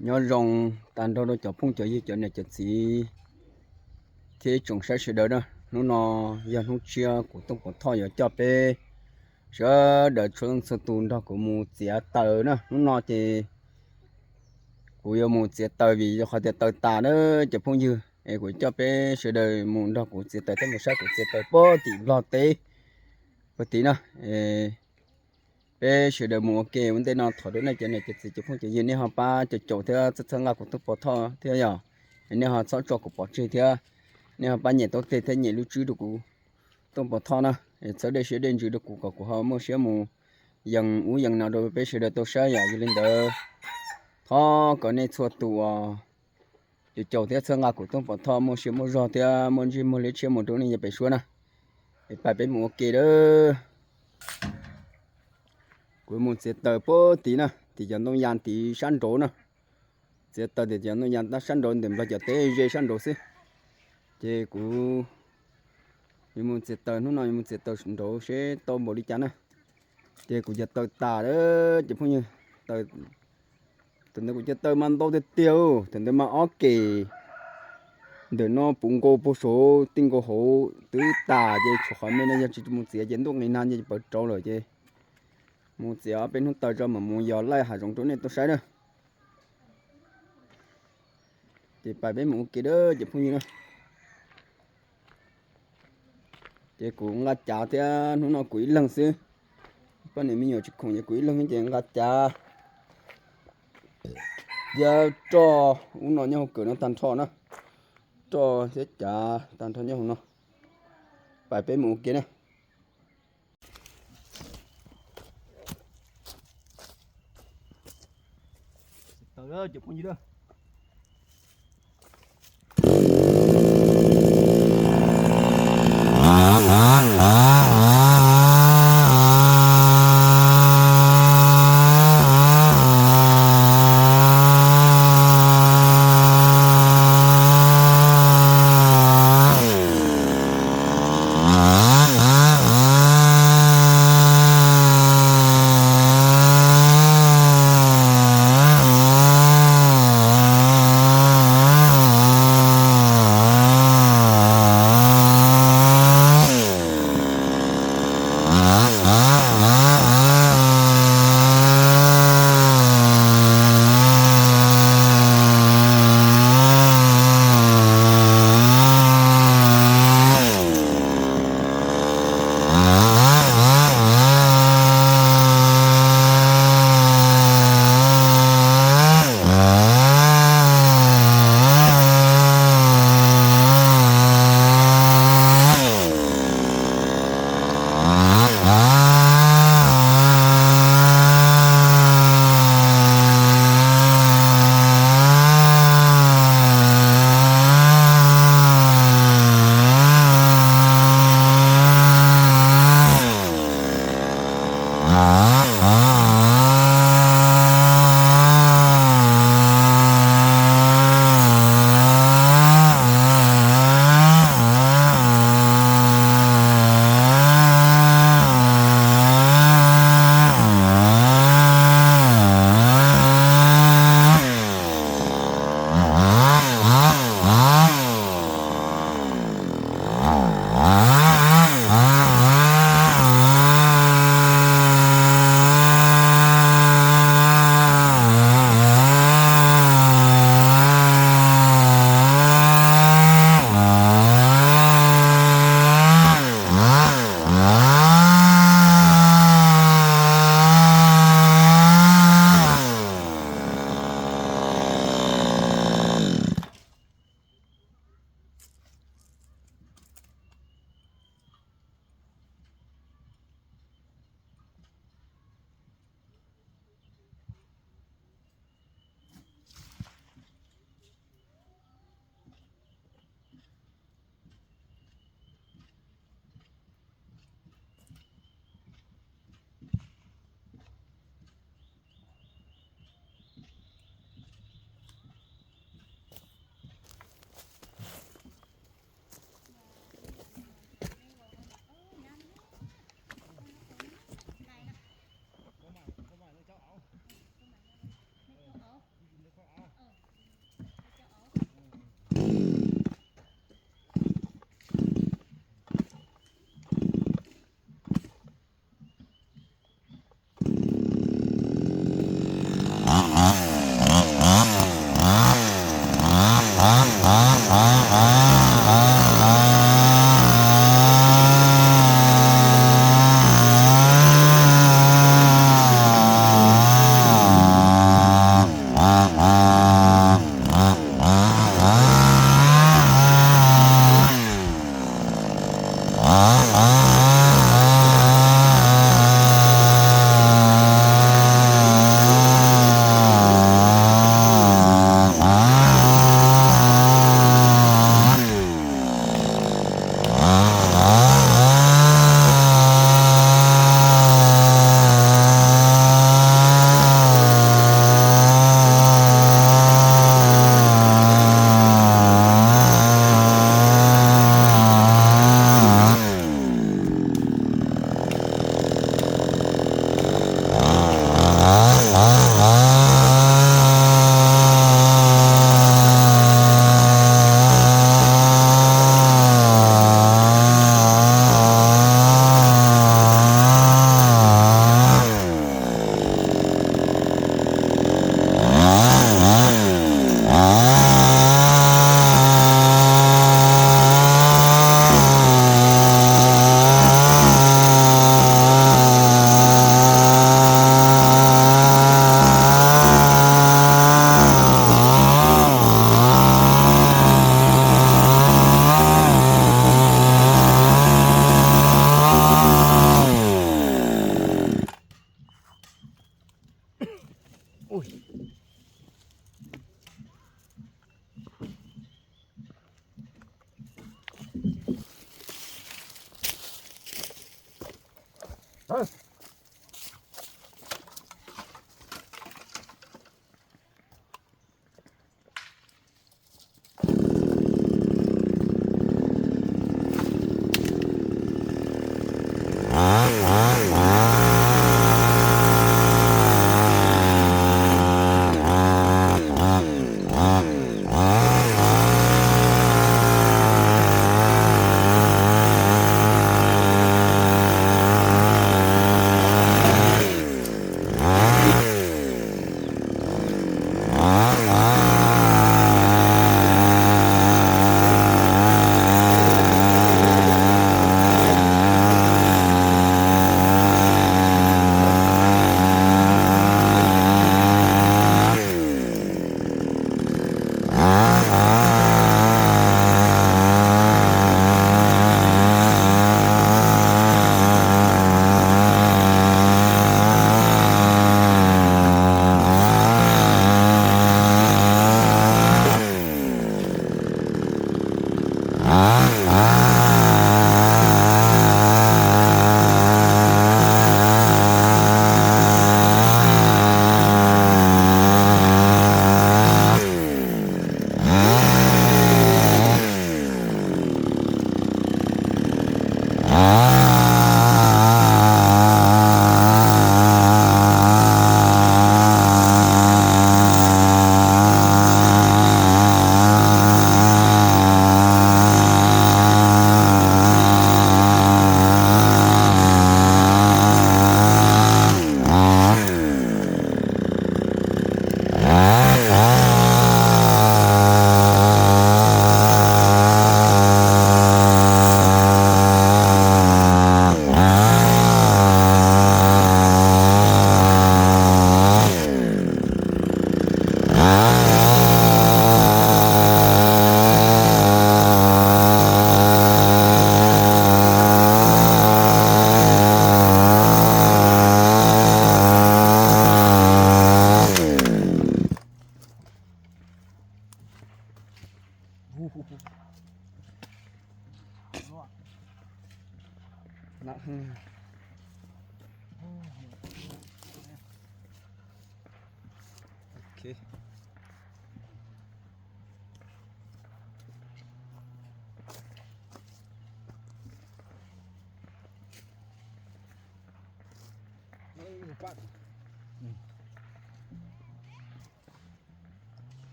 Nyob zoo tag nrho rau cov phooj cov ywg cov niam cov txiv thiab ib tsoom saib sawv daws na. Hnub no yog hnub tshiab kuv Tooj Pov Thoj yuav coj peb sawv daws txhua leej txhua tus nrog kuv mus txiav taws na. Hnub no ces kuv yuav mus txiav taws vim yog qhov tias taws tas na cov phooj ywg, es kuv coj peb sawv daws mus nrog kuv txiav taws thiab mus saib kuv txiav taws puag tim Nplog teb puag tim na. Peb sawv daws mus ua ke ua ntej no thov rau nej cov niam cov txiv cov phooj cov ywg nej ho pab caum caum thiab txhawb txhawb nqa kuv Tooj Pov Thoj thiab yog, nej ho txhob tso kuv pov tseg thiab, nej ho pab nyem taub teg thiab nyem lub tswb rau kuv Tooj Pov Thoj na, es txhawb dej siab dej ntsws rau kuv kom kuv ho muaj siab mus yees ub yees no rau peb sawv daws tau saib yom. Yog li ntawd thov kom nej txhua tus uas caum caum thiab txhawb nqa kuv Tooj Pov Thoj muaj siab muaj zog thiab muaj ntsej muag liab tshiab mus rau nej yog pem suab na. Es pais peb mus ua ke lawm. Kuv mus txiav taws puag tid na, tim cov ntoo yas tid sab nraud na. Txiav taws tim cov ntoo yas sab nraud ntawm Nplog cov teb ze sab nraud xwb. Ces kuv yuav mus txiav taws, hnub no yuav mus txiav taws nraud seb tau npaum li cas na. Ces kuv cov taws tas lawm cov phooj ywg. Thaum ntawd kuv cov taws mas ntau tiag tiag, thaum ntawd mas ob kem ntawm no puv nkaus puag saud tij nkaus hauv twb tas, ces tshuav qhov me no yog tsis mus txiav ces ntuj nqis nag ces pawv rau lawm ces mus txiav ob peb hnub taws tso mam mus yos laij hav zoov rau nej tau saib na. Ces pais peb mus ua ke lawm cov phooj ywg na. Ces kuv nqa cav thiab, hnub no kuv ib leeg xwb, poj niam me nyuam tsis khoom ces kuv ib leeg ces nqa cav thiab roj ub no nyob hauv kawm no tag nrho na, roj thiab cav tag nrho nyob hauv no. Pais peb mus ua ke na.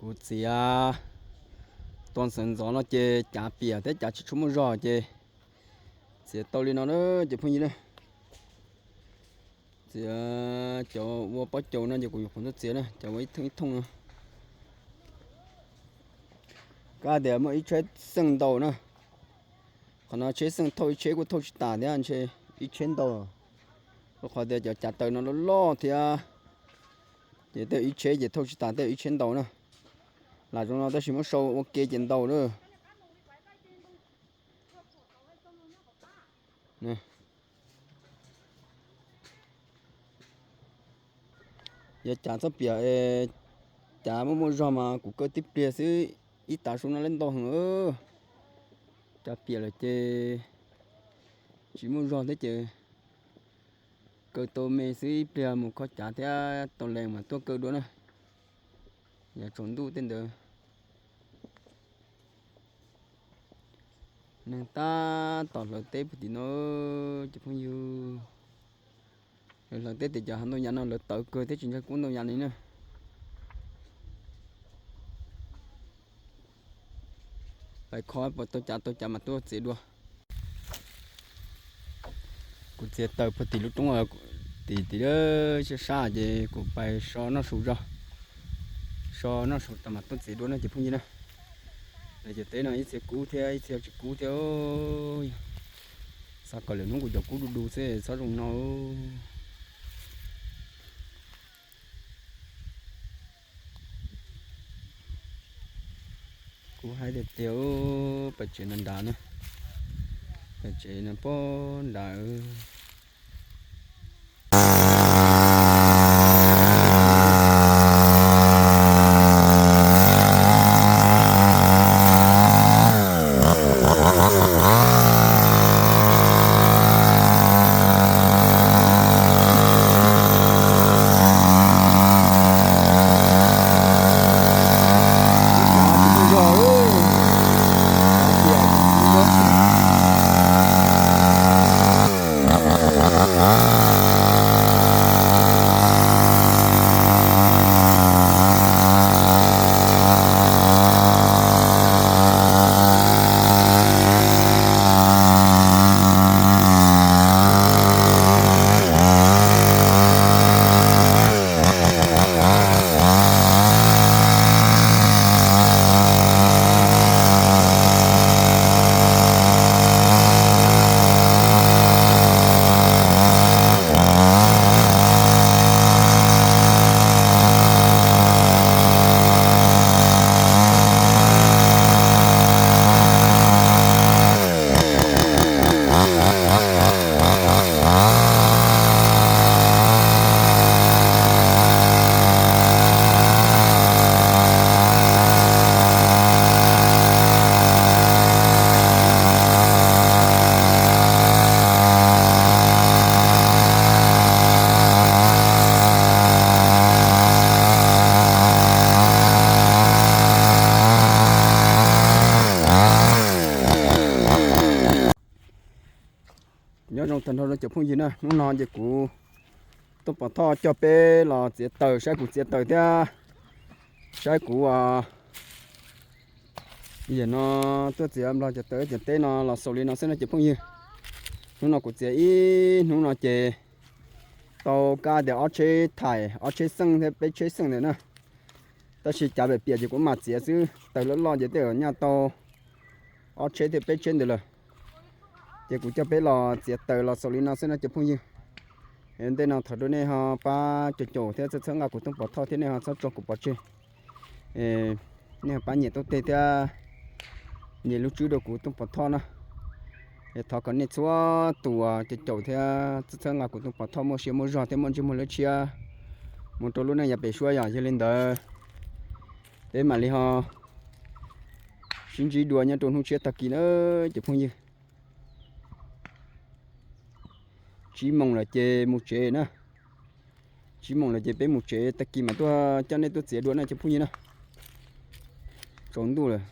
Kuv txiav tua ntxov ntxov no ces cav piam thiab cav tsis tshua muaj zog ces txiav tau li no na cov phooj ywg na. Txiav cov ua pob caus no ces kuv nyuam qhuav tuaj txiav na, cov ua ib thooj ib thooj no. Kab tias muaj ib tsheb xeej ntaus na. Qhov no tsheb xeej thauj ib tsheb kuj thauj tsis tas thiab, ntshe ib tsheb ntaus. Rau qhov tias cov cav taws no loj loj thiab, ces tej ib tsheb ces thauj tsis tas tej ib tsheb ntaus na. Lam zoo no tab sis muab sau ua ke ces ntaus lawm. Yog cav txoj piam, cav muaj muaj zog mas kuv kaw tib pliag xwb, ib tav su no lawv ntau heev. Cav piam lawm ces tsis muaj zog thiab ces kaw tau me xwb, ib pliag mus kho cav thiab tau lees mas tuaj kaw dua na. Yav tsaus ntuj tej ntawd neeg tab tom hlawv teb puag tim no cov phooj ywg. Lawv hlawv teb tias cov hav ntoo yav no lawv tawv kawg thiab tsis ntshai kub ntoo yav li na. Pais kho puas tau cav tau cav mas tuaj txiav dua. Kuv txiav taws puag tim lub roob, tim tim sab sab ces kuv pais so noj su zog, so noj su tas mas tuaj txiav dua no ces phooj ywg na. Lawv cov teb no ib txhia kub thiab ib txhia tsis kub thiab. Xav kom lwm hnub kuv cov kub du du xwb txhob zoo no. Kub haib tiag tiag. Pem tsev no nrad na, pem tsev no pog nrad. Nyob zoo tag nrho rau cov phooj ywg na, hnub no ces kuv Tooj Pov Thoj coj peb los txiav taws, saib kuv txiav taws thiab saib kuv, yam no tuaj txiav nplog cov taws cov teb no los xaus li no xwb no ces phooj ywg. Hnub no kuv txiav ib hnub no ces tau kab tias ob tsheb thaim, ob tsheb xeej thiab peb tsheb xeej ntawd na. Tab sis cav pem piam ces kuv mam txiav xwb, taws loj loj ces tej zaum nyaj tau ob tsheb thiab peb tsheb ntawd lawm. Ces kuv coj peb los txiav taws los xaus li no xwb no cov phooj ywg. Ntej no thov rau nej ho pab caum caum thiab txhawb txhawb nqa kuv Tooj Pov Thoj thiab nej ho txhob tso kuv pov tseg. Nej ho pab nyiam tuaj teg thiab nyiam lub tswb rau kuv Tooj Pov Thoj na. Es thov kom nej txhua tus caum caum thiab txhawb txhawb nqa kuv Tooj Pov Thoj muaj siab muaj zog thiab muaj ntsej muag lab tshiab mus rau lub neej yav pem suab yom. Yog li ntawd peb mam li ho sib ntsib dua nyob rau hnub tshiab tag kis na cov phooj ywg. Tsib moos lawm ces mus tsev na. Tsib moos lawm ces peb mus tsev, tag kis mam tuaj coj nej tuaj txiav dua na cov phooj ywg na. Tsaus ntuj lawm,